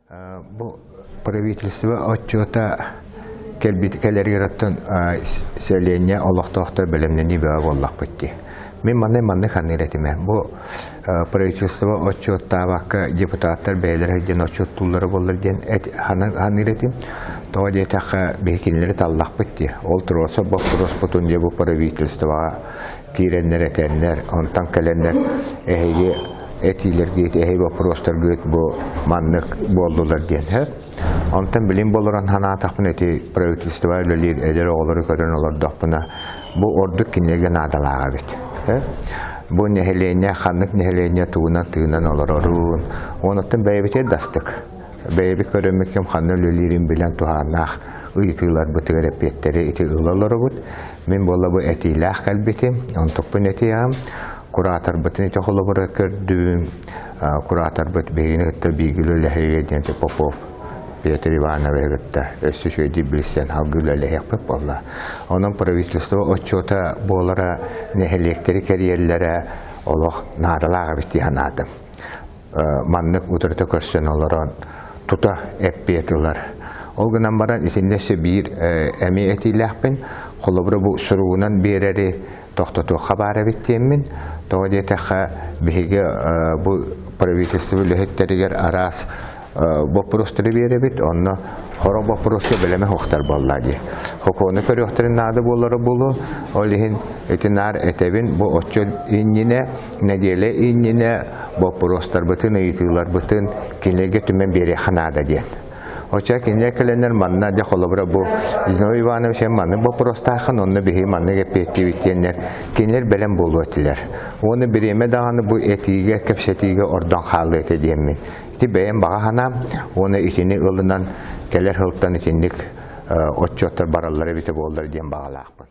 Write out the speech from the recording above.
Бу правительство отчуота кэлбит кэлэригэр оттон сэлиэнньэ олохтоохтор бэлэмнэнии бөҕө буоллахпыт дии. Мин манна маннык саныыр этим ээ. Бу правительство отчуоттаабакка депутаттар бэйэлэрэ диэн отчуоттууллара буоллар диэн саныыр этим. Тоҕо диэтэххэ биһи кинилэри таллахпыт дии. Ол туруорса боппуруоспутун дьэ бу правительствоҕа киирэннэр этэннэр, онтон кэлэннэр эһиги этиилэргит, эһиги боппуруостаргыт бу маннык буоллулар диэн сөп. Онтон билим болорон санаатахпына ити правительство үлэлиир эдэр оҕолору көрөн олордохпуна бу ордук кинилэргэ наадалаах эбит. Бу нэһилиэнньэ ханнык нэһилиэнньэ тугунан тыынан олорорун, онуттан бэйэбитигэр дастык. Бэйэбит көрөммүт ким ханна үлэлиирин билэн туһааннаах ыйытыыларбытыгар эппиэттэри ити ыла олоробут. Мин буолла бу этиилээх кэлбитим, онтукпун этиэҕим. Кураторбытын ити холобура көрдүм. Кураторбыт биһигини кытта бииргэ үлэлэһэригэр диэн Попов Петр Ивановиһы кытта өссө үчүгэйдик билсэн салгыы үлэлэһиэхпит буолла. Онон правительство отчуота буолара, нэһилиэктэри кэрийэллэрэ олох наадалаах эбит дии санаатым. Маннык утарыта көрсөн олорон тута эппиэт ылар. Ол гынан баран итиннэ өссө биир эмиэ этиилээхпин. Холобура бу суругунан биэрэри тохтотуохха баар эбит диэммин. Тоҕо диэтэххэ биһиги бу правительство үлэһиттэригэр араас боппуруостары биэрэбит, онно хорох боппуруоска бэлэмэ суохтар буолла дии. Хокуону көрүөхтэрин наада буолара буолуо. Ол иһин ити наар этэбин, бу оччо иннинэ, нэдиэлэ иннинэ боппуруостарбытын, ыйытыыларбытын кинилэргэ түмэн биэриэххэ наада диэн. Оччо кинилэр кэлэннэр манна дьэ холобура бу Зиновий Иванович маннык боппуруостааххын, онно биһиги маннык эппиэттиибит диэннэр кинилэр бэлэм буолуо этилэр. Уонна бириэмэ даҕаны бу этиигэ, кэпсэтиигэ ордон хаалыа этэ диэммин. Ити бэйэм баҕа санаам уонна итини ылынан кэлэр сылтан итинник отчуоттар бараллар эбитэ буоллар диэн баҕалаахпын.